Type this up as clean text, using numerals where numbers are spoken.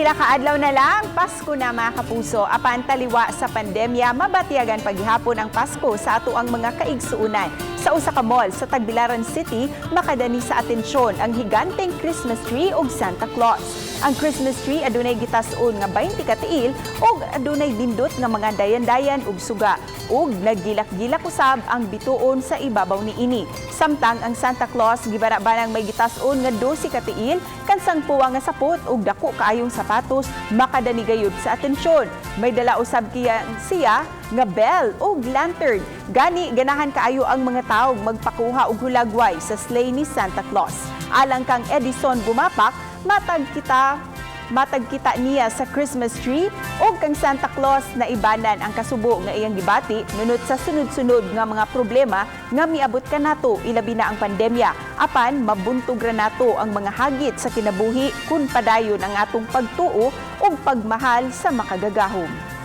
Pila ka adlaw na lang, Pasko na, mga kapuso. Apan taliwa sa pandemya, mabatyagan paghihapon ang Pasko sa atoang mga kaigsuunan. Sa usa ka mall sa Tagbilaran City, makadani sa atensyon ang higanteng Christmas tree ug Santa Claus. Ang Christmas tree adunay gitas-on nga 20 ka tiil ug adunay dindot nga mga dayan-dayan ug suga ug naggilak-gilak usab ang bituon sa ibabaw niini. Samtang ang Santa Claus gibana-banang may gitas-on nga 12 ka tiil, kansang puwa nga sapot ug dako kaayong sapatos, makadani gayud sa atensyon. May dala usab kiya siya nga bell ug lantern. Gani ganahan kaayo ang mga tawo magpakuha og hulagway sa sleigh ni Santa Claus. Alang kang Edison Gumapak, matag kita niya sa Christmas tree ug kang Santa Claus na ibanan ang kasubo nga iyang gibati nunot sa sunod-sunod nga mga problema nga miabot kanato, ilabi na ang pandemya. Apan mabuntog ra nato ang mga hagit sa kinabuhi kung padayon ang atong pagtuo ug pagmahal sa Makagagahom.